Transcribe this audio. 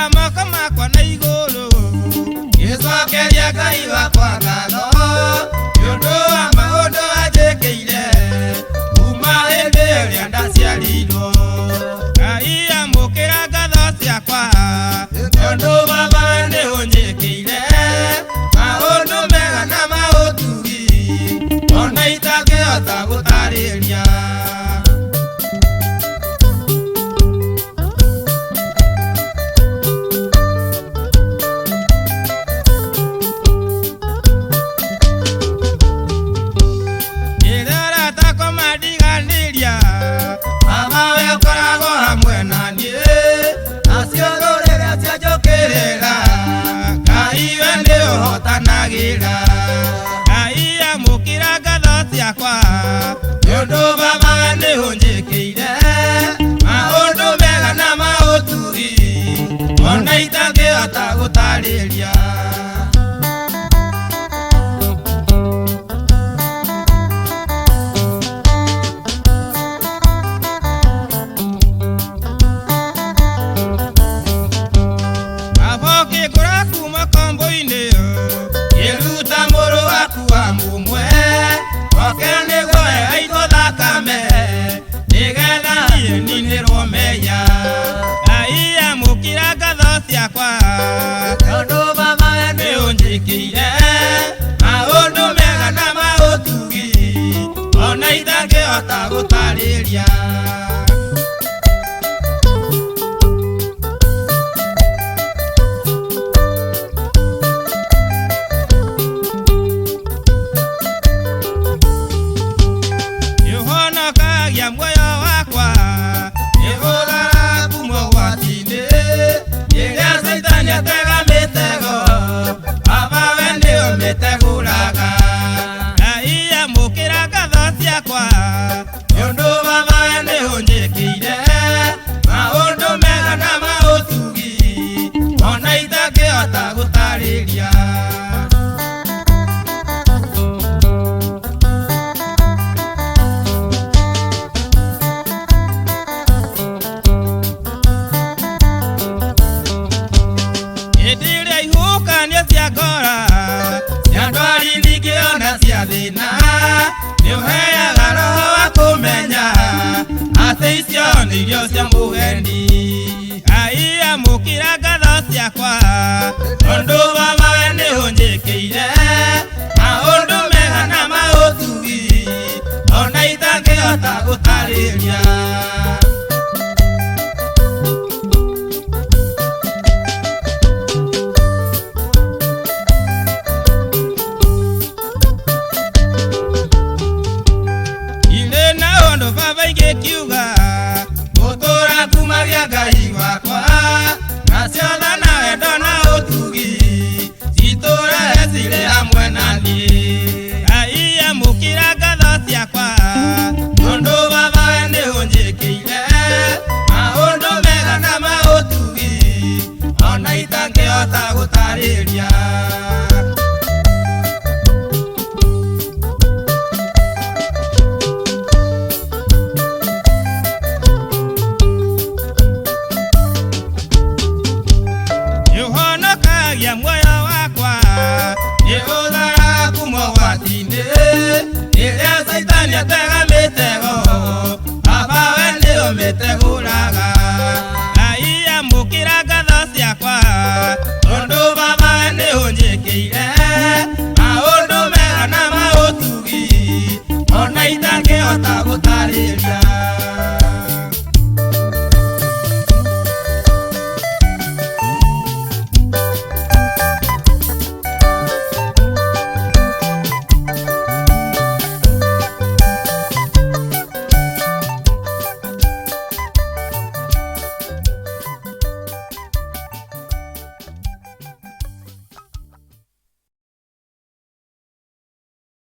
Njoyaga moko makwa na igũrũ ngĩcokeria Ngai wakwa ngatho nĩ ũndũ wa maũndũ anjĩkĩire kuma hĩndĩ ĩrĩa ndaciarirwo. Ngai amũkĩra ngatho ciakwa tondũ Baba we nĩ ũnjĩkĩire maũndũ mega na maũtugi ona itangĩhota gũtarĩria. Baba we ũkoragwo hamwe na niĩ nacio ndũrĩrĩ cianjũkĩrĩra Ngai we nĩ ũhotanagĩra. Ngai amũkĩra ngatho ciakwa nĩ ũndũ Baba we nĩ ũnjĩkĩire maũndũ mega na maũtugi ona itangĩhota gũtarĩria. Ngĩruta mũrũ waku wa mũmwe oke nĩguo aitwo thakame nĩgetha niĩ ninĩrwo mehia. Ngai amũkĩra ngatho ciakwa tondũ Baba we nĩ ũnjĩkĩire maũndũ mega na maũtugi ona itangĩhota gũtarĩria. Nĩũhonokagia muoyo wakwa nĩũthara kuma ũgwati-inĩ rĩrĩa Caitani atega mĩtego Baba we nĩ ũmĩtegũraga. Ngai amũkĩra ngatho ciakwa nĩ ũndũ Baba we nĩ ũnjĩkĩire maũndũ mega na maũtugi ona itangĩhota gũtarĩria. Hĩndĩ ĩrĩa ihuhũkanio cia ngora cia ndwari nyingĩ ona cia thĩna nĩũheaga roho wa kũmenya atĩ icio nĩ irio cia mũgeni. Ngai amũkĩra ngatho ciakwa tondũ Baba we nĩ ũnjĩkĩire maũndũ mega na maũtugi ona itangĩhota gũtarĩria. Baba ingĩkiuga gũtũũra kumagia Ngai wakwa nacio tha na wendo na ũtugi citũũre cirĩ hamwe na niĩ. Ngai amũkĩra ngatho ciakwa tondũ Baba we nĩ ũnjĩkĩire maũndũ mega na maũtugi ona itangĩhota gũtarĩria. Nĩũhonokagia muoyo wakwa nĩũtharaga kuma ũgwati-inĩ rĩrĩa Caitani atega mĩtego Baba we nĩ ũmĩtegũraga. Ngai amũkĩra ngatho ciakwa tondũ Baba we nĩ ũnjĩkĩire maũndũ mega na maũtugi ona itangĩhota gũtarĩria.